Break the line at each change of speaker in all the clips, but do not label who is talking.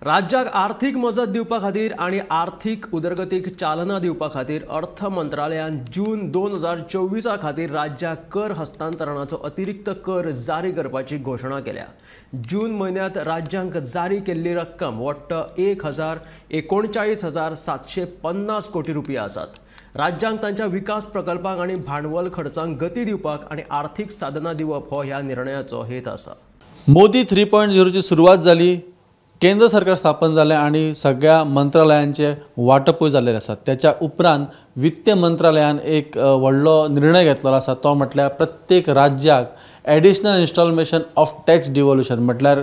राज्याक आर्थिक मजत दिवपा खातीर आनी आर्थिक उदरगतीक चालना दिवपा खातीर अर्थ मंत्रालयान जून 2024 खातीर राज्याक कर हस्तांतरणाचो अतिरिक्त कर जारी करपाची घोशणा केल्या। जून म्हयन्यांत राज्यांक जारी केल्ली रक्कम वट्ट 1,39,750 कोटी रुपया आसात। राज्यांक तांच्या विकास प्रकल्पांक आनी भांडवल खर्चांक गती दिवपाक आनी आर्थिक साधनां दिवप हो ह्या निर्णयाचो हेत आसा।
मोदी 3.0ची सुरवात जाली, केंद्र सरकार स्थापन जालें आनी सगळ्या मंत्रालयांचे वांटपूय जाल्लें आसा। त्याच्या उपरांत वित्त मंत्रालयान एक व्हडलो निर्णय घेतलेलो आसा, तो म्हटल्यार प्रत्येक राज्याक additional installment of tax devolution म्हटल्यार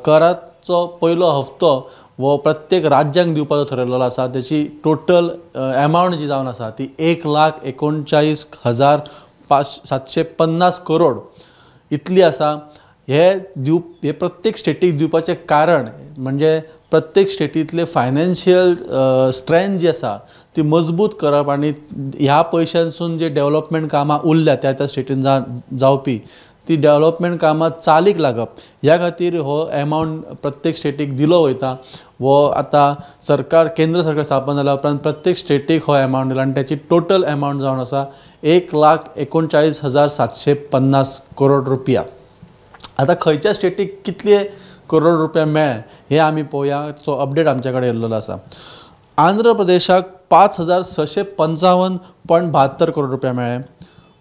कराचो पयलो हप्तो हो प्रत्येक राज्यांक दिवपाचो थरयलेलो आसा। त्याची टोटल एमावंट जी जावन आसा ती 1,39,750 करोड इतली आसा। हे प्रत्येक स्टेटीक दिवपाचें कारण म्हणजे प्रत्येक स्टेटींतले फायनान्शियल स्ट्रेंथ जी आसा ती मजबूत करप आनी ह्या पयशांसून जे डेव्हलपमेंट कामां उरल्या त्या त्या स्टेटीन जावपी ती डेव्हलपमेंट कामां चालीक लागप ह्या खातीर हो एमावंट प्रत्येक स्टेटीक दिलो वयता। हो आतां सरकार केंद्र सरकार स्थापन जाल्या उपरांत प्रत्येक स्टेटीक हो एमावंट दिला आनी त्याची टोटल एमावंट जावन आसा 1,39,750 करोड रुपया। आतां खंयच्या स्टेटीक कितले करोड रुपया मेळ्ळे हे आमी पळोवया, तो अपडेट आमच्या कडेन येयल्लो आसा। आंध्र प्रदेशाक 5,655.72 करोड रुपया मेळ्ळे,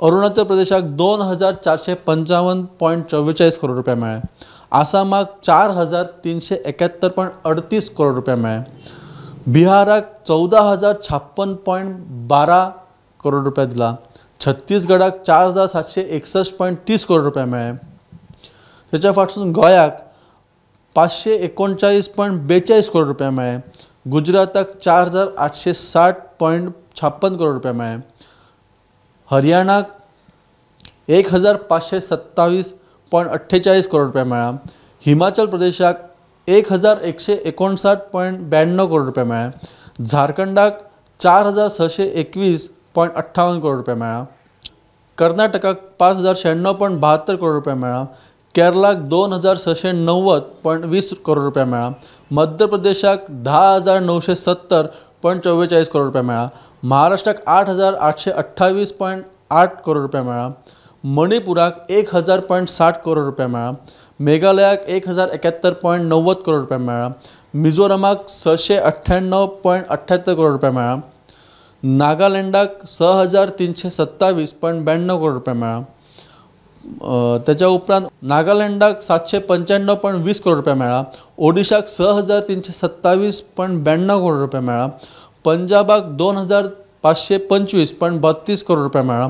अरुणाचल प्रदेशाक 2,455.44 करोड रुपया मेळ्ळे, आसामाक 4,371.38 करोड रुपया मेळ्ळे, बिहाराक 14,056.12 करोड रुपया दिला, छत्तीसगडाक 4,761.30 करोड रुपया मेळ्ळे, त्याच्या फाटसून गोंयाक 539.42 करोड रुपया मेळ्ळे, गुजराताक 4,860.56 करोड रुपया मेळ्ळे, हरियाणाक 1,527.48 करोड रुपया मेळ्ळा, हिमाचल प्रदेशाक 1,159.92 करोड रुपया मेळ्ळे, झारखंडाक 4,621.58 करोड रुपया मेळ्ळा, कर्नाटकाक 5,096.72 करोड रुपया मेळ्ळा, केरळाक 2,690.20 करोड रुपया मेळ्ळा, मध्य प्रदेशाक 10,970.44 करोड रुपया मेळ्ळा, महाराष्ट्राक 8,828.8 करोड रुपया मेळ्ळा, मणिपुराक 1,000.60 करोड रुपया मेळ्ळा, मेघालयाक 1,071.90 करोड रुपया मेळ्ळा, मिझोरमाक 698.78 करोड रुपया मेळ्ळा, नागालँडाक 6,327.92 करोड रुपया मेळ्ळा, त्याच्या उपरांत नागालँडाक 795.20 करोड रुपया मेळ्ळा, ओडिशाक 6,327.92 करोड रुपया मेळ्ळा, पंजाबाक 2,525.32 करोड रुपया मेळ्ळा,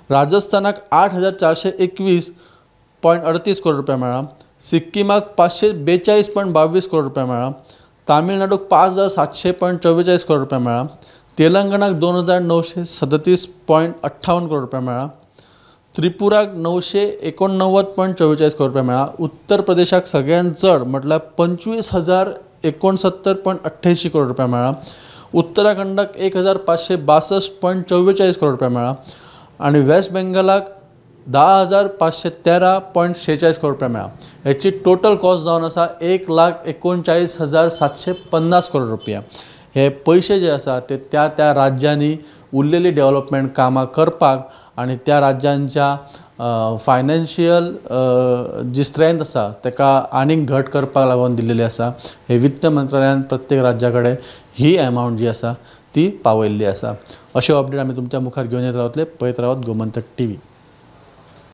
राजस्थानाक 8,421.38 करोड रुपया मेळ्ळा, सिक्किमाक 542.22 करोड रुपया मेळ्ळा, तामिळनाडूक 5,700.44 करोड रुपया मेळ्ळा, तेलंगणाक 2,937.58 करोड रुपया मेळ्ळा, त्रिपुराक 989.44 करोड रुपया मेळ्ळा, उत्तर प्रदेशाक सगळ्यात चड म्हटल्यार 25,069.88 करोड रुपया मेळ्ळा, उत्तराखंडाक 1,562.44 करोड रुपया मेळ्ळा आनी वेस्ट बेंगलाक 10,513.46 करोड रुपया मेळ्ळा। हेची टोटल कॉस्ट जावन आसा 1,39,750 करोड रुपया। हे पयशे जे आसा ते त्या त्या राज्यांनी उरलेली डेव्हलपमेंट कामां करपाक आनी त्या राज्यांच्या फायनान्शियल जी स्ट्रेंथ आसा ताका आनीक घट करपाक लागून दिल्लेली आसा। हे वित्त मंत्रालयान प्रत्येक राज्या कडेन ही एमावंट जी आसा ती पावयल्ली आसा। अश्यो अपडेट आमी तुमच्या मुखार घेवन येत रावतले। पळयत रावत गोमंतक टीव्ही।